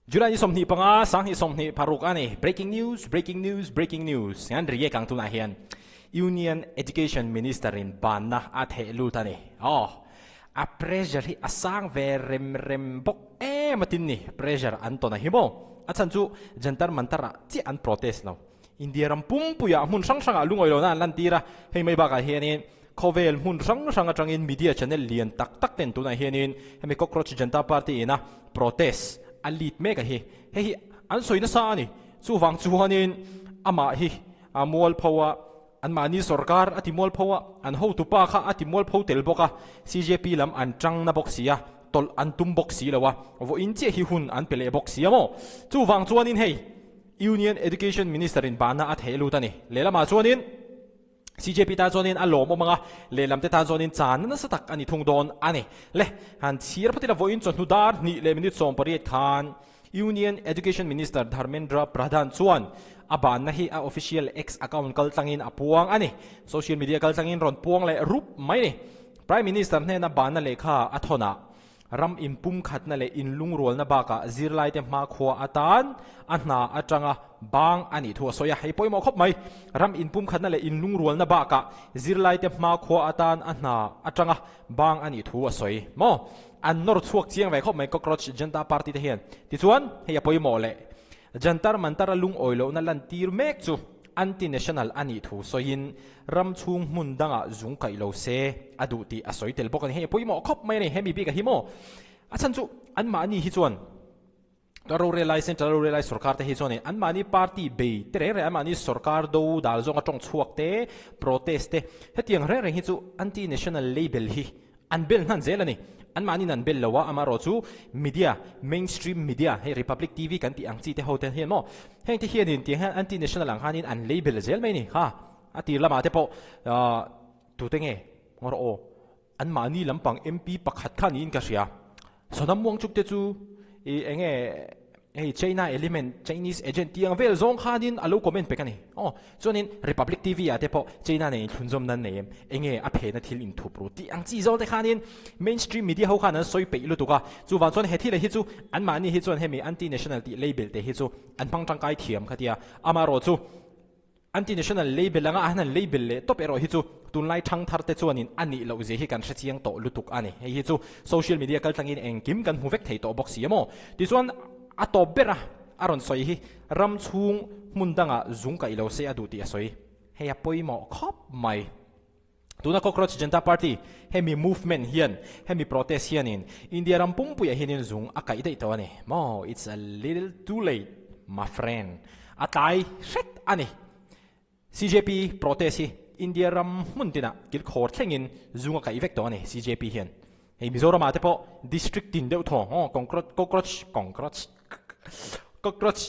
July ni 25, 2026 a ni. Breaking news, breaking news, breaking news. An react ang tunah hian Union Education Minister in banna a theh lut a ni. Aw, a pressure hi a sang ve rem rem bawk em atin ni. Pressure an tawn a hi maw? A chhan chu Jantar Mantar ah chiah an protest lo. India ram pumpuiah hmun hrang hrangah lungawi lohna an lantir a, hei mai bakah hianin khawvel hmun hrang hrang atangin media channel lian tak tak ten tunah hianin hemi Cockroach Janta Party ina protest a lead mek a hi. Hei hi an sawi nasa a ni. Chuvang chuanin amah hi a mualpho a, anmahni sorkar a ti mualpho a, an hotupa kha a ti mualpho tel bawk a, CJP lam an tang na bawk si a, tawlh an tum bawk si lo a, vawiin chiah hi hun an pe leh bawk si a maw? Chuvang chuanin hei. Union Education Minister in bahna a theh lut a ni. Lehlamah chuanin CJP tan chuanin a lawmawm ang a, lehlam te tan chuanin channa nasa tak a ni thung dawn a ni. Le, han chhir phawt ila vawiin chawhnu dar hnih leh minute 18 khan Union Education Minister Dharmendra Pradhan chuan a bahna hi a official X account kaltlangin a puang a ni. Social media kaltlangin rawn puang leh rup mai a ni. Prime Minister hnena bahna lehkha a thawn ah Ram inpumkhatna leh inlungrualna bakah zirlaite hmakhua atan a hna atanga bang a nih thu a sawi a, hei pawimawh khawp mai. Ram inpumkhatna leh inlungrualna bakah zirlaite hmakhua atan a hna atanga bang a nih thu a sawi maw? An nawr chhuak chiang ve khawp mai Cockroach Janta Party te hian. Tichuan, hei a pawimawh leh Jantar Mantar-a lungawi lohna lantir mek chu Anti-national a nih thu sawiin ram chhung hmun dangah zung kaih lo se a duh tih a sawi tel bawk a ni. Hei a pawimawh khawp mai a ni, hemi bikah hi maw? A chhan chu anmahni hi chuan ka rorel lai Central rorel lai sorkar te hi chuanin anmahni party bei te reng reng anmahni sorkar do dal zawnga tawng chhuak te, protest te hetiang reng reng hi chu anti-national label hi An bel hnan zel a ni. Anmahniin an bel lo a, amaherawh chu media, mainstream media, hei Republic TV kan tih ang chi te ho te hian maw, heng te hianin tiang hian anti-national ang khanin an lei bel zel mai a ni. Ha, a tir lamah te pawh tute nge ngawr aw, anmahni lampang MP pakhat kha niin ka hria. Sonam Wangchuk te chu i enge hei China element, Chinese agent tih ang vel zawng khanin a lo comment pek a ni. Aw, chuanin Republic TV ah te pawh China nen inthlunzawm nan nei em, enge a phena thil inthup ru tih ang chi zawng te khanin mainstream media ho khan an sawi peih lutuk a. Chuvang chuan he thil ah hi chu anmahni hi chuan hemi anti-national tih label te hi chu an hmang tangkai thiam kha tia. Amaherawh chu Anti-national label anga an han label leh tawp erawh hi chu tunlai thangthar te chuanin a nih loh zia hi kan hrechiang tawh lutuk a ni. Hei hi chu social media kaltlangin engkim kan hmu vek thei tawh bawk si a maw? Tichuan a tawp ber a a rawn sawi hi ram chhung hmun dangah zung kaih lo se a duh tih a sawi. Hei a pawimawh khawp mai. Tuna Cockroach Janta Party hemi movement hian hemi protest hianin India ram pumpuiah hianin zung a kaih daih tawh a ni maw? It's a little too late my friend. A tlai hret a ni. CJP protest hi India ram hmun tinah kilkhawr thlengin zung a kaih vek tawh a ni CJP hian. Hei Mizoramah te pawh district tin deuh thaw aw Cockroach Cockroach Cockroach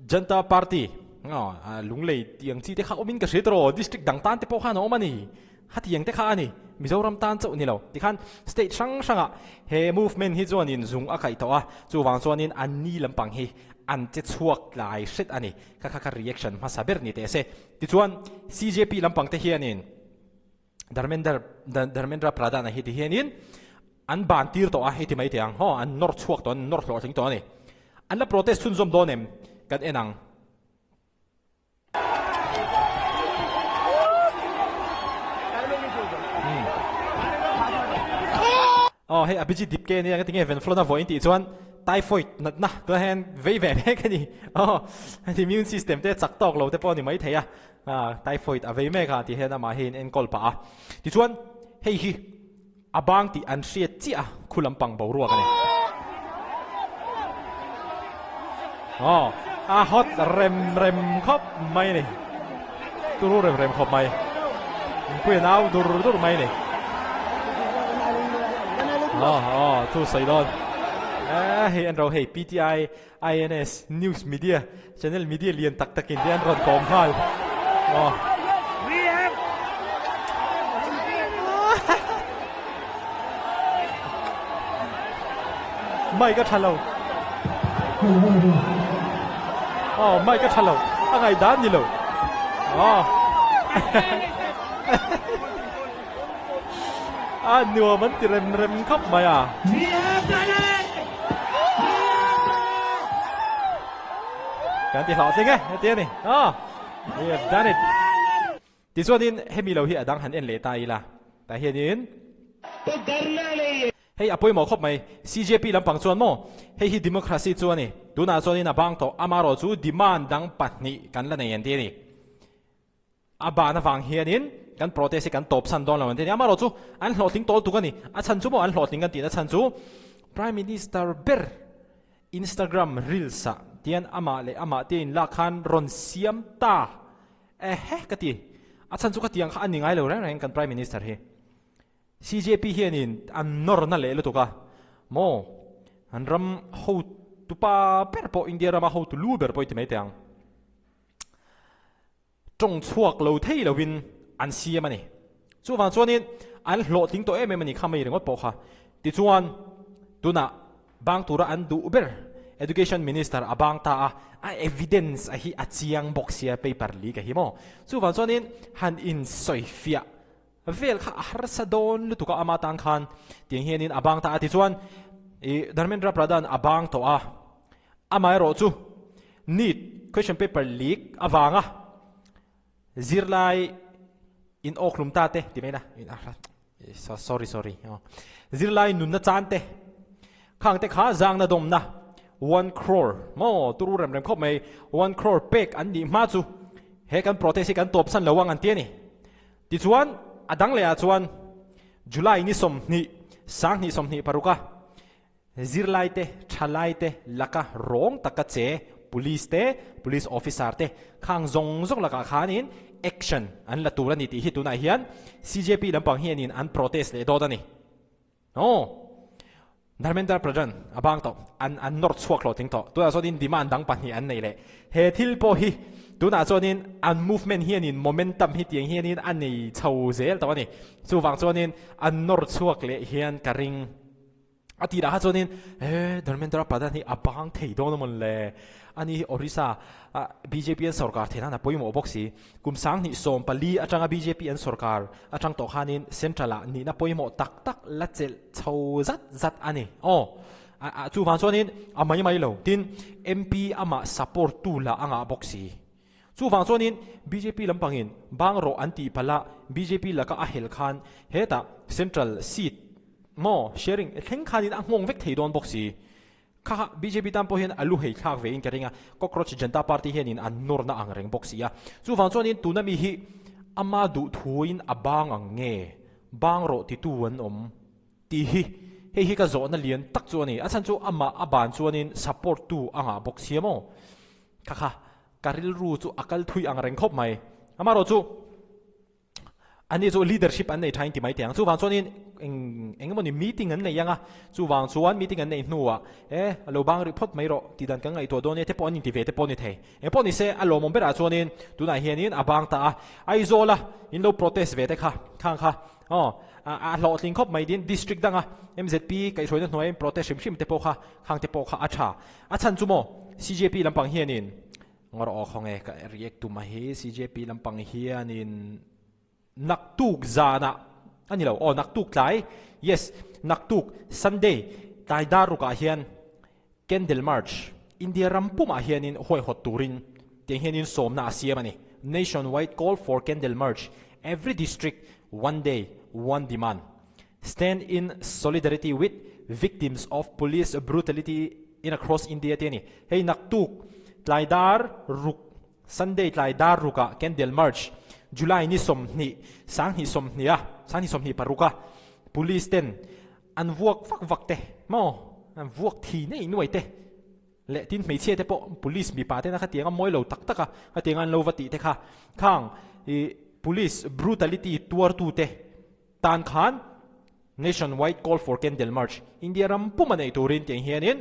Janta Party aw Lunglei tih ang chi te kha awmin ka hria tawh district dang tan te pawh khan a awm a ni. Hetiang te kha a ni. Mizoram tan chauh ni lo. Tikhan state hrang hrangah he movement hi chuanin zung a kaih tawh a, chuvang chuanin an ni lampang hi an che chhuak tlai hret a ni. Kha kha kha reaction hmasa ber ni teh se. Tichuan CJP lampang te hianin Dharmendra Dharmendra Pradhan a hi ti hianin an ban tir tawh a, hei ti mai teh ang haw, an nawr chhuak tawh, an nawr hlawhtling tawh a ni. An la protest chhunzawm dawn em? Kan en ang. Aw hei Abhijit Dipke ania nga tinge Venflon a vawiin tih chuan typhoid natna tunah hian vei ve mek a ni. Aw immune system te chak tawk lo te pawh a ni maithei a. Typhoid a vei mek a tih hian amah hi in enkawl pah a. Tichuan hei hi a bang tih an hriat chiah a, khu lampang boruak a ni. Aw, a hot rem rem khawp mai a ni. Turu rem rem khawp mai. Mipui an au dur dur mai a ni. Aw, aw, thu sawi dawn. Hei an ro hei PTI INS News Media Channel Media lian tak takin te an rawn kawm nghal. Aw. Mic a tha lo. Aw, mic a tha lo. A ngaihdan ni lo. Aw. A nuam an ti rem rem khawp mai a. Kan ti hlawhtling e, heti a ni. Aw, we have done it. Tichuanin hemi lo hi a dang han en leh ta ila, tah hianin. Hei a pawimawh khawp mai, CJP lampang chuan maw? Hei hi democracy chu a ni. Tunah chuanin a bang tawh, amarawh chu demand dang pahnih kan la nei an ti a ni. A ban avang hianin kan protest hi kan tawpsan dawn lo an ti a ni. Amarawh chu an hlawhtling tawl tuk a ni. A chhan chu maw an hlawhtling kan tihna chhan chu Prime Minister ber Instagram reels ah tian amah leh amah te inlak khan rawn siam ta ehe ka ti. A chhan chu ka tiang kha a ni ngai lo reng reng kan Prime Minister hi. CJP hianin an nawrna leh lutuk a maw an ram hotupa ber pawh India rama hotu lu ber pawh i ti mai teh ang. Tawng chhuak lo thei lovin an siam a ni. Chuvang chuanin an hlawhtling tawh em em a ni kha mai ringawt pawh kha. Tichuan tunah bang tura an duh ber Education Minister a bang ta a, a evidence a hi a chiang bawk sia paper leak a hi maw. Chuvang chuanin han insawifiah vel kha a harsa dawn lutuk a ama tan khan tiang hianin a bang ta a. Tichuan i Dharmendra Pradhan a bang tawh a, Amaherawh chu NEET question paper leak avanga zirlai in awkhlum ta te ti mai na sorry sorry zirlai nunna chan te khang te kha zangna dawmna one crore maw turu rem rem khawp mai one crore pek an nih hma chu he kan protest hi kan tawp san lo ang an ti a ni. Tichuan a dang leh ah chuan July ni 20 2026 a Zirlaite, thalaite laka rawng taka che Police te, Police Officer te khang zawng zawng lakah khanin action an la tur a ni tih hi tunah hian CJP lampang hianin an protest leh dawt a ni. Aw. Dharmendra Pradhan a bang tawh, an an nawr chhuak hlawhtling tawh. Tunah chuanin demand dang pahnih an nei leh. He thil pawh hi tunah chuanin an movement hianin momentum hi tiang hianin a nei chho zel tawh a ni. Chuvang chuanin an nawr chhuak leh hian ka ring. A tirah kha chuanin he Dharmendra Pradhan hi a bang thei dawn a mawn le? Ani hi Orissa ah bjp an sorkar theih nan a pawimawh bawk si. Kum 2014 atanga bjp an sorkar atang tawh khanin Central ah nihna pawimawh tak tak la chelh chho zat zat a ni. Aw a chuvang chuanin a mai mai lo. Tin, MP amah support tu lah a ngah bawk si. Chuvang chuanin bjp lampangin bang rawh an tih palh a, bjp laka a hel khan hetah Central seat maw sharing thleng khanin a nghawng vek thei dawn bawk si. Kha kha bjp tan pawh hian a lu hei thlak vein ka ring a, Cockroach Janta Party hianin an nawrna ang reng bawk si a. Chuvang chuanin tuna mi hi ama duhthuin a bang ang nge bang rawh titu an awm tih hi hei hi ka zawhna lian tak chu a ni. A chhan chu amah a ban chuanin support tu a ngah bawk si a maw. Kha kha ka rilru chu a kal thui ang reng khawp mai. Amaherawh chu ani chu leadership an nei thain ti mai teh ang. Chuvang chuanin eng eng emawni meeting an nei ang a, chuvang chuan meeting an neih hnuah e a lo bang rih phawt mai rawh tih dan kan ngaihtuah dawn e te pawh an inti ve te pawh a ni thei. Eng pawh ni se a lawmawm berah chuanin tunah hianin a bang ta a, Aizawla in lo protest ve te kha khang kha aw a hlawhtling khawp mai tin district danga MZP kaihhruaina hnuaiin protest hrim hrim te pawh kha khang te pawh kha a tha. A chhan chu maw CJP lampang hianin ngawr aw khaw nge ka react tum a hi CJP lampang hianin naktuk zanah a ni lo aw naktuk tlai yes naktuk Sunday tlai dar rukah hian Candle March India ram pumah hianin huaihawt turin tiang hianin sawmna a siam a ni Nationwide call for Candle March every district one day one demand Stand in solidarity with victims of police brutality in across India tih a ni. Hei naktuk tlai dar ruk, Sunday tlai dar rukah Candle March, July ni 20, 2020 a, 2026 a police ten an vuak vak vak te maw, an vuak thi nei nuai te leh tin hmeichhia te pawh police mipa tena khatianga mawi lo tak tak a khatianga an lo va tih te kha khang ih police brutality tuartute Tan khan Nationwide Call for Candle March, India ram pum a neih turin tiang hianin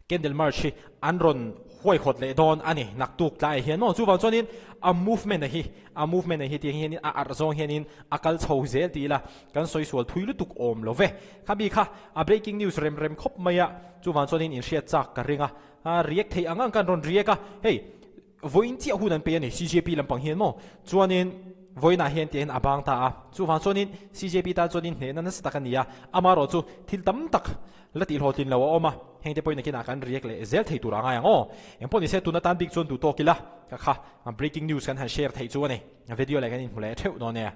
Candle March hi an rawn huaihawt leh dawn a ni. Naktuk tlaiah hian maw? Chuvang chuanin a movement a hi, a movement a hi tiang hianin a arh zawng hianin a kal chho zel ti ila kan sawi sual thui lutuk awm lo ve. Khami kha a breaking news rem rem khawp mai a, chuvang chuanin inhriat chak ka ring a, a react theih ang ang khan rawn react a, hei vawiin chiah hun an pe a ni CJP lampang hian maw? Chuanin. Vawiinah hian tihin a bang ta a, chuvang chuanin CJP tan chuanin hnehna nasa tak a ni a, amaherawh chu thil tam tak la tihhlawhtlin lo a awm a, hengte pawhin nakinah kan react leh zel thei tur a ngai ang aw. Engpawh nise tuna tan bik chuan duh tawk ila ka kha breaking news kan han share theih chu a ni. Video leh kan inhmu leh theuh dawn e.